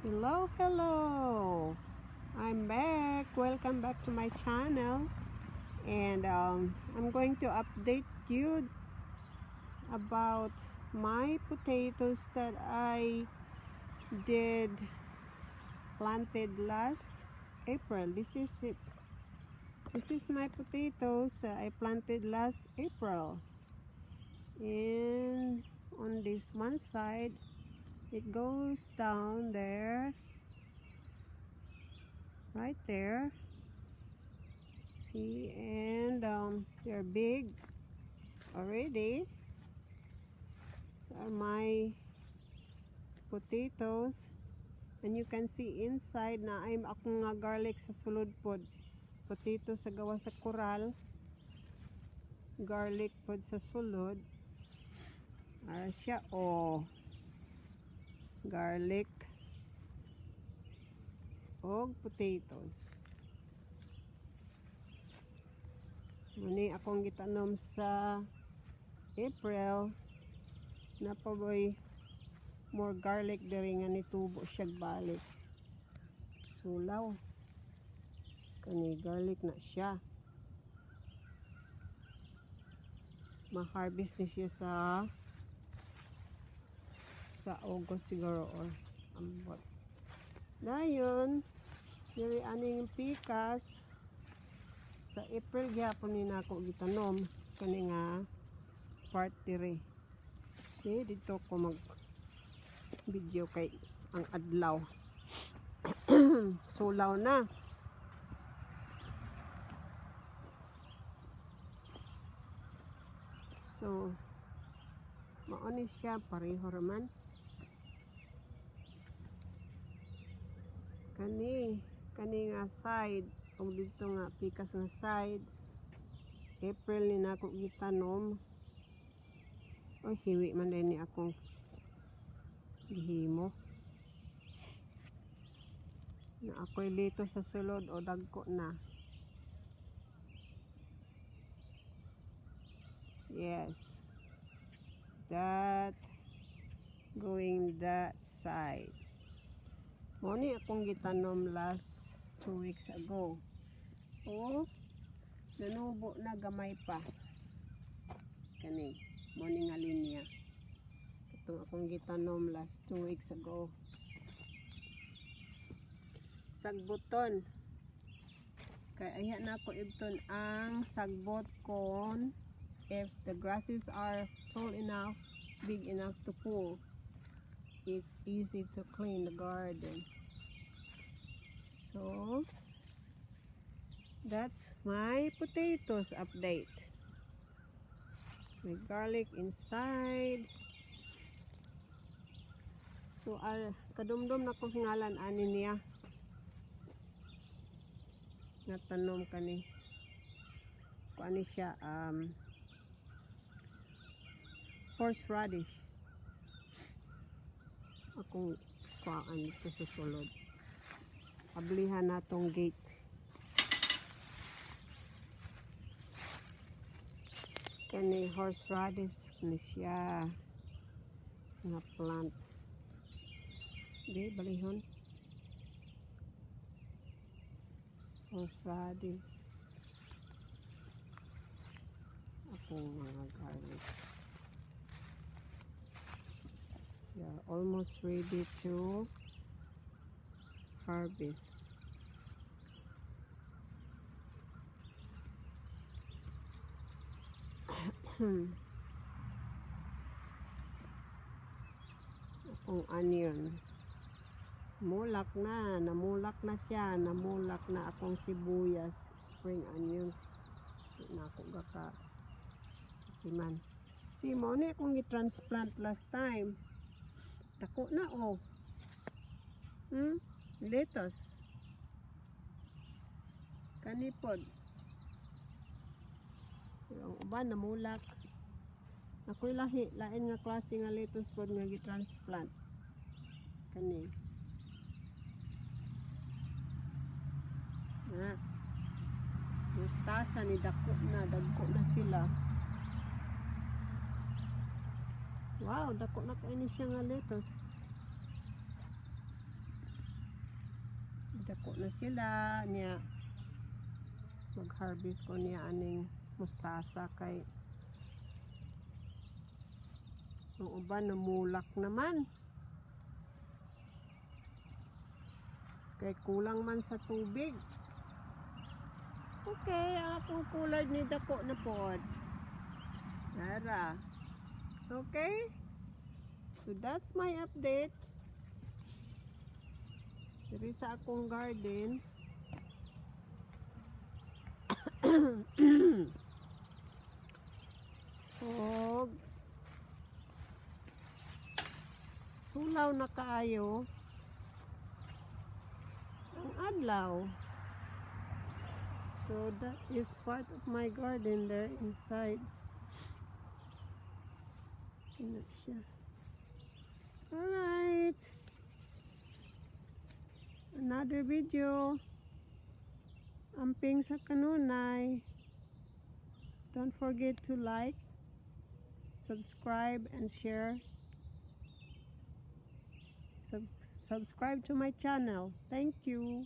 Hello, hello! I'm back. Welcome back to my channel. And I'm going to update you about my potatoes that I did planted last April. This is it. This is my potatoes I planted last April. And on this one side, it goes down there, right there. See, and they're big already. These are my potatoes. And you can see inside na I'm akong nga garlic sa sulod pod. Potato sa gawas sa koral. Garlic pod sa sulod. Ara siya, oh. Garlic og potatoes. Muni akong gitanom sa April na pa boy more garlic diri nga nitubo siya balik. Sulaw. Kani garlic na siya. Ma-harvest ni siya sa August siguro or ambot. Dayon, diri aning pikas sa April gyapon ni nako gitanom kani nga part diri. Okay, dito ko mag video kay ang adlaw. Sulaw na. So, mao ni siya, pareho raman. Kani, kani nga side ug didto nga pikas nga side, April ni nako gitanom. Oy, hiwi man din ni akong gihimo. Na ako'y lito sa sulod o dagko na. Yes. That going that side. Mo ni akong gitanom last 2 weeks ago. O, nanubo na, gamay pa. Kani, mo ni nga linya. Itong akong gitanom last 2 weeks ago. Sagbuton. Kay ayha na ako ibton ang sagbot kon if the grasses are tall enough, big enough to pull. It's easy to clean the garden. So, that's my potatoes update. With garlic inside. So, kadumdum na ko ngalan ani niya. Natanom kani. Kuani siya, horseradish. Akong kuhaan dito sa sulod. Ablihan na tong gate. Kani horseradish ni siya nga plant. Di balihon. Horseradish. Akong mga garlic. They are almost ready to harvest. Akong onion. Mulak na, namulak na siya, namulak na akong sibuyas, spring onions. Di na ako gaka man. Si mo ni akong gi-transplant last time. Dako na, oh. Lettuce. Kanipod. Ang uban namulak. Ako'y lahi, lain nga klase nga lettuce pod nga gi-transplant. Kani. Na. Mustasa ni dako na sila. Wow, dako na kaayo ni siya nga lettuce. Dako na sila niya. Mag-harvest ko niya aning mustasa kay ang uban namulak naman. Kay kulang man sa tubig. Okay, ang akong collard ni dako na pod. Tara. Okay? So that's my update. Diri sa akong garden. Og sulaw na kaayo ang adlaw. So that is part of my garden there inside. Ano siya. Alright. Another video. Amping sa kanunay. Don't forget to like, subscribe, and share. Subscribe to my channel. Thank you.